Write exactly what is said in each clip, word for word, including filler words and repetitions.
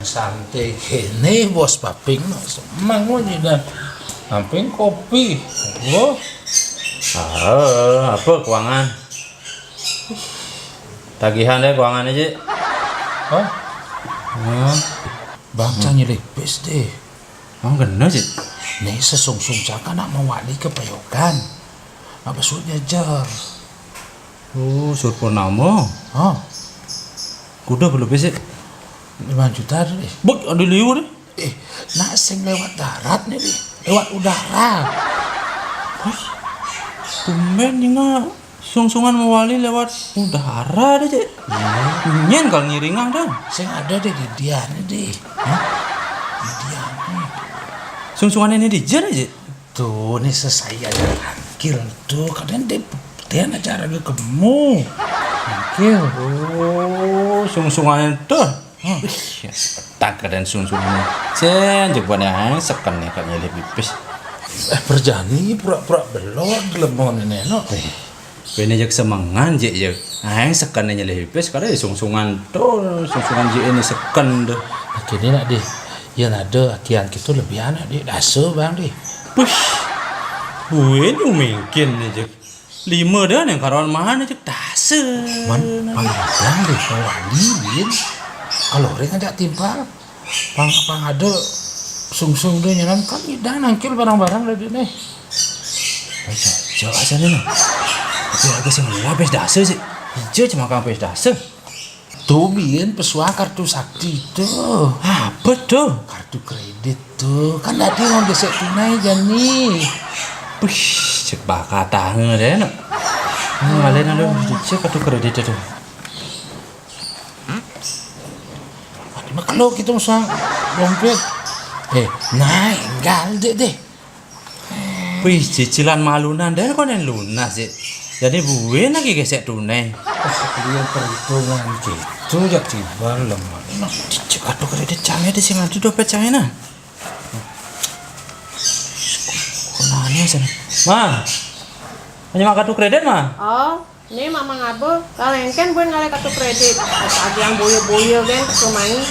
Santai kéné, Bos Paping, no. Semang aja dah. Paping kopi. Oh. Ah, apa keuangan? Tagihan deh keuangan aja. Hah? Hah? Bang, cang nyelipis deh. Bang, kena, Cik. Nih, sesungsung cang kan nak mewali kepayokan. Nak besut ngejar. Oh, Sur Purnama. Hah? Kuda belum, Cik? Lima juta deh. Buk, ada liur deh. Eh, nak sing lewat darat nih, deh. Lewat udara. Hah? Tumben nyenga sungsungan mewali lewat udara deh, Cik. Iya. Nyen kal ngiringang dah. Sing ada deh di dia nih, deh. Hah? Di dia nih. Sungsungan ini di jer, Cik. Tuh, nih sesai aja rangkil tuh. Kadang deh, dia acara ke kemu. Rangkil. Oh, sungsungan itu. Hmm. Ih, ya, tak keadaan sungsungan. Cen, jebon ya, seken nih, katanya lebih pipis. Eh, perjani pura-pura belor di lemon ini, no. Eh, bene jek semengan, jek, jek. Aeng seken nyelih pipis, kada sungsungan tuh, sungsungan jek ini seken tuh. Akhirnya nak di, ya nado akian gitu lebih anak di dasu, Bang, di. Push. Buin mungkin aja. Lima dah nang karuan mana aja dasa. Man, paling dang deh, wali, Bin. Kalau orang ajak timpal, pang, pang ada sungsung deh nyelam kan, idang nangkil barang-barang dari nih. Baca, jawab aja nih, nah. Tapi harga sih murah, pes dasa sih. Hijau cuma kang pes dasa. Tuh, Bin, pesuah kartu sakti tuh. Apa tuh? Kartu kredit tuh. Kan tadi mau gesek tunai, Jani. Wih, cek bakal tangan deh, nak. Ngalain ada cek kartu kredit itu. Aduh, mah kalau kita usah dompet. Eh, nah, enggak deh, deh. Wih, cicilan malunan deh, kok nen lunas, sih. Jadi buin lagi gesek tunai. Pas dia perhitungan gitu, jak tiba lemah. Nah, cicik kartu kredit cangnya di sini, ada dompet cangnya, nah. Kok nanya sana? Ma, hanya makan kartu kredit, Ma? Oh, ini Mama ngaba, kalengken buin ngalih kartu kredit. Ada yang boya-boya, kan, kartu main.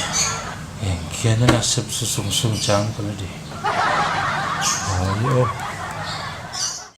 Engkian nasib sesungsung cang kena deh. Oh, iya.